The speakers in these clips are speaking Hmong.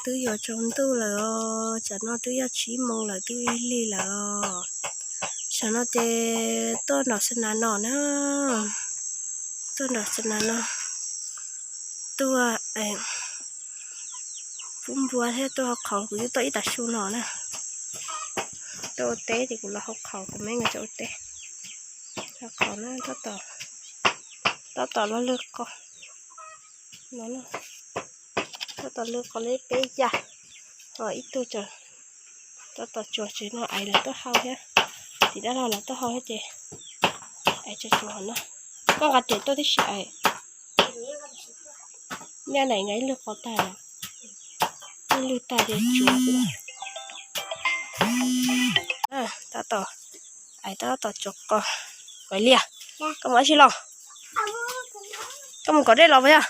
twb yuav tsaus ntuj lawm os, tsam no twb yog tsib moos lawm twb lig lig lawm os. Tsam no ces tuaj nram xa nas no na, tuaj nram xa nas no, tuaj pub npua thiab tuaj hau qhauv, kuv twb tuaj ib tag su no na. Tuaj ua teb ces kuv los hau qhauv, kuv me nkawd tseem ua teb. Hau qhauv na, tab tom los lwg qos no, tab tom lwg qos li peb yam, ho ib tug tab tom tsuag tsev no, ais lawv tuaj hau thiab, tim dab laug lawv tuaj hau thiab ces ais tsuag tsuag no. Koj nqa riam tuaj tib si ais. Nyaj nais nqa ib lwg qos tag, ib lwg tag ces tsuag xwb. Tab tom, ais tab tom tsuag qos. Ais Liaj, koj mus dab tsi los? Koj mus kom dej los puas yog?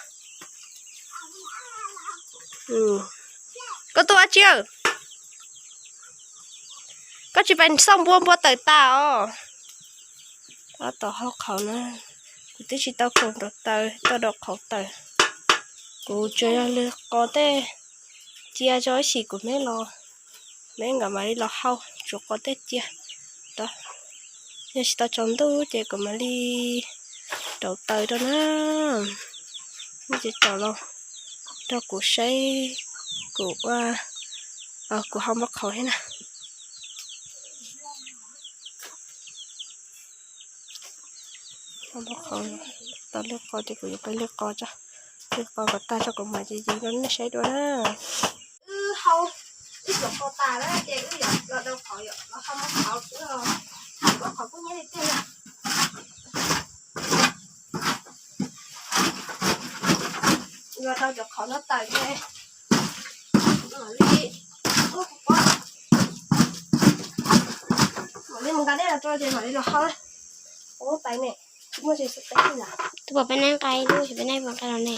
Koj tuaj dab tsi? Koj tsis pais xauj npua, npua tawm tas os. Tab tom hau qhauv na, kuv twb tsis tau kaus nraus taws, tau daus qhauv taws. Kuv tsuas yog lwg qos tej cia tso ib sim kuv me los, me nkawd mam li los hau, tsuag qos tej cia. Yog tsis tau tsaus ntuj ces kuv mam li rauv taws rau na. Ces rauv los rau kuv saib, kuv ua, kuv hau npau qhauv thiab na. Hau npau qhauv, tau lwg qos ces kuv yuav pais lwg qos tso, lwg qos kom tag tso kuv mam li yees rau nej saib dua na. Wb hau, wb tsuag qos tas lawm ces wb yuav los rau qhov, yuav los hau npau qhauv xwb os. Npau qhauv kuj nyab li tiag na. Yuav tau cov qhov no tawm ces mam li, mam li mus nqa dej los rau ces mam li los hau. Ua pais ne, tsis muaj tsis xu teb li lawm. Twb pom peb nab nqa ib lub, peb nab puas nqa los ne?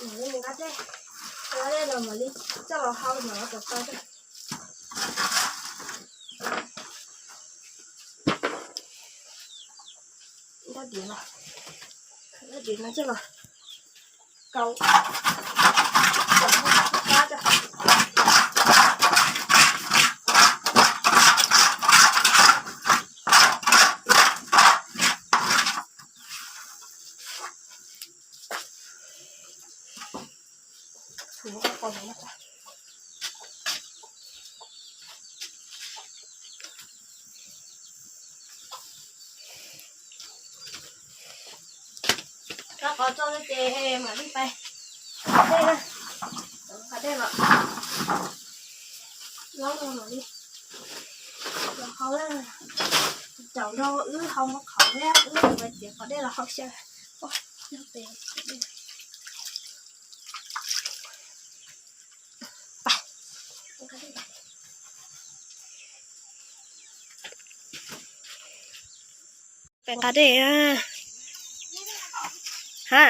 Mam li mus nqa dej, nqa dej los mam li coj los hau no rau tau. Dab diav los, dab diav no coj los kaus, kaus qab tso. Rau qhov tso no ces mam li pais nqa dej na, nqa dej los, los mam li los hau na. Caum nrog wb hau npau qhauv thiab wb mus pais txiav qhov dej los hau xyaw. Pais nqa dej. Ha,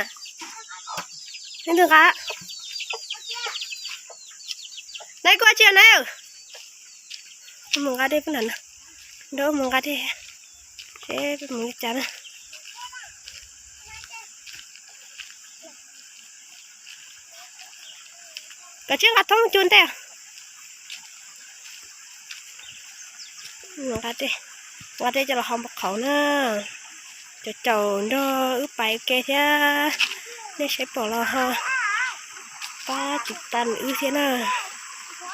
leej twg nqa? Neb kuj tsis yog neb. Mus nqa dej pub nram no, nrog mus nqa dej, seb peb mus li cas na. Koj tsis nqa thoob cug ntej. Nqa dej, nqa dej coj los hau npau qhauv na. Cov caum nrog wb pais ua ke thiab, nej saib pom los ho pab tsis tau wb thiab na.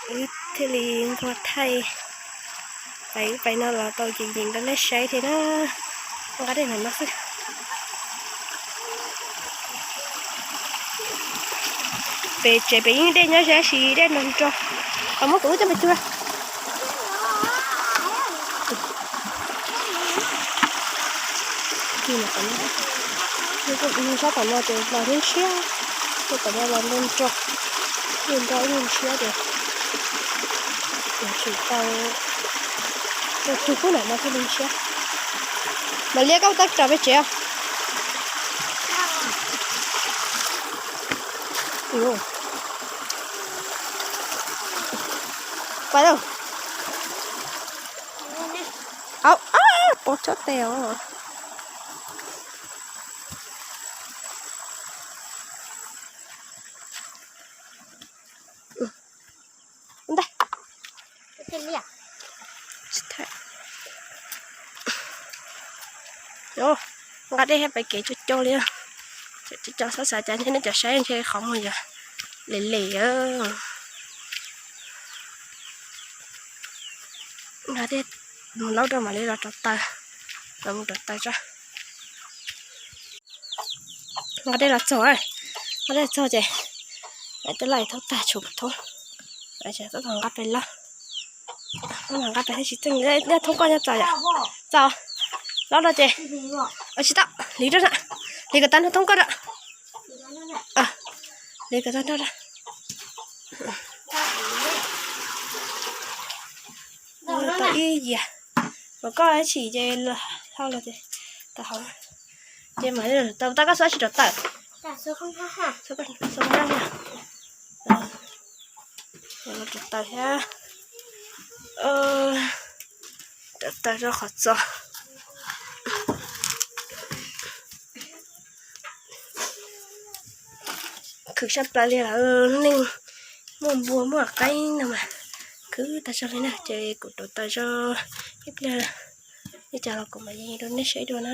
Wb thiaj li nquag thaij, pais wb pais no los tau ceev ceev rau nej saib thiab na. Nqa dej ntawm no xwb. Pem tsev pem yeej dej nyob ze, tab sis dej nrog nrog. Qhov muab kuv lub coj pes tsua. Sab tom no ces los hnub tshiab, tom no los nrog nrog, ib hnub tshiab ces tsis tau, tug kub ntawm no thiaj li tshiab. Mam li koj tab tom pem tsev. Pais lauj. Au, pov tsob tes os. Nqa dej thiab pais kev cog cog li. Cov xav xav cas ntshe nej cov saib ntshe qhov muag yog lem lem. Nqa dej mus laub rau mam li los rauv taws, los mus rauv taws tso. Nqa dej los txog, nqa dej los txog ces twb laij thoob tag tshuav thoob, ces tau nqa pem lawm. Nqa pem thiaj tsis txeej. Nyob thoob koj nyob txaus yom? Txaus. Laub no ces tsis tau, hliv rau na, hliv kom tag nrho thoob koj rau. Hliv kom tag nrho rau. Tau ib yias, mas koj tsis ces hau los ces tau hau. Ces mas tau tag koj xuas tsis rauv taws. Rauv taws thiab, rauv taws rau qhov txos. Khwv sab plaws li lawm, lub neej muaj npua muaj qaib no mas khwv tag zog li na. Ces kuv rauv taws zog ib pliag, ib co los kuv mam li rau nej saib dua na.